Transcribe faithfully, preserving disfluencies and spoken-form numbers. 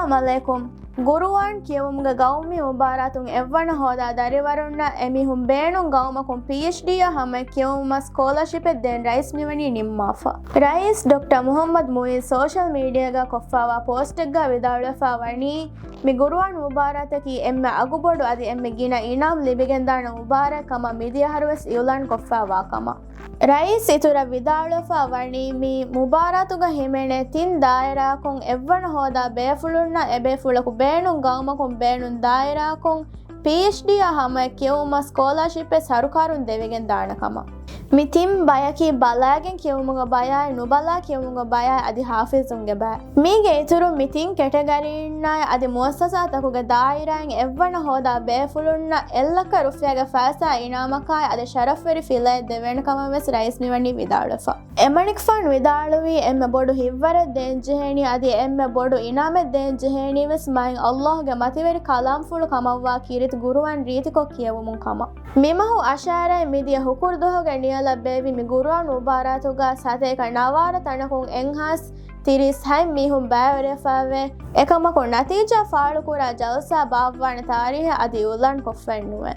އައްސަލާމު ޢަލައިކުމް. ގުރުއާން ކިޔެވުމުގެ ގައުމީ މުބާރާތުން އެއްވަނަ ހޯދާ ދަރިވަރުންނަށް އެމީހުން ބޭނުން ގައުމަކުން ޕީއެޗްޑީއާ ހަމަޔަށް ކިޔެވުމަށް ސްކޯލަޝިޕެއް ދޭން ރައީސް މިވަނީ ނިންމާފަ. ރައީސް ޑޮކްޓަރ މުޙައްމަދު މުޢިއްޒު ސޯޝަލް މީޑިއާގަ ކޮށްފާވާ ޕޯސްޓެއްގަ ވިދާޅުވެފާ ވަނީ، މި ގުރުއާން މުބާރާތަކީ އެންމެ އަގުބޮޑު އަދި އެންމެ ގިނަ އިނާމް ލިބިގެންދާނެ މުބާރާތް ކަމަށް މިދިޔަ އަހަރުވެސް އިޢުލާން ކޮށްފާވާ ކަމަށް. ރައީސް އިތުރަށް ވިދާޅުވެފާ ވަނީ، މި މުބާރާތުގަ ހިމެނޭ ތިން ދާއިރާއަކުން އެއްވަނަ ހޯދާ ބޭފުޅުންނަށް އެބޭފުޅަކު ބޭނުން ގައުމަކުން ބޭނުން ދާއިރާއަކުން ޕީއެޗްޑީއާ ހަމަޔަށް ކިޔެވުމަށް ސްކޯލާޝިޕެއް ސަރުކާރުން ދެވިގެން ދާނެ ކަމަށް. މި ތިން ބަޔަކީ ބަލާގެން ކިޔެވުމުގެ ބަޔާއި ނުބަލާ ކިޔެވުމުގެ ބަޔާއި އަދި ޙާފިޒުންގެ ބަޔާއި. މީގެ އިތުރުން މި ތިން ކެޓަގަރީންނާއި އަދި މުއައްސަސާތަކުގެ ދާއިރާއިން އެއްވަނަ ހޯދާ ބޭފުޅުންނަށް އެއްލައްކަ ރުފިޔާގެ ފައިސާ އިނާމަކާއި އަދި ޝަރަފްވެރި ފިލައެއް ދެވޭނެ ކަމަށް ވެސް ރައީސް މިވަނީ ވިދާޅުވެފަ. އެމަނިކުފާނު ވިދާޅުވީ، އެންމެ ބޮޑު ހިތްވަރެއް ދޭން ޖެހޭނީ އަދި އެންމެ ބޮޑު އިނާމެއް ދޭން ޖެހޭނީ ވެސް މާތް ﷲ ގެ މަތިވެރި ކަލާމްފުޅު ކަމަށްވާ ކީރިތި ގުރުއާން ރީތިކޮށް ކިޔެވުމުން ކަމަށް. މިމަހު އަށާރައިން މިދިޔަ ހުކުރު ދުވަހުގެ ނިޔަލަށް ބޭއްވި މި ގުރުއާން މުބާރާތުގަ ސަތޭކަ ނަވާރަ ތަނަކުން އެއްހާސް ތިރީސް ހަތް މީހުން ބައިވެރިވެފައެވެ. އެކަމަކު ނަތީޖާ ފާޅުކުރާ ޖަލްސާ ބާއްވާނެ ތާރީހެއް އަދި އިޢުލާން ކޮށްފައެއްނުވޭ.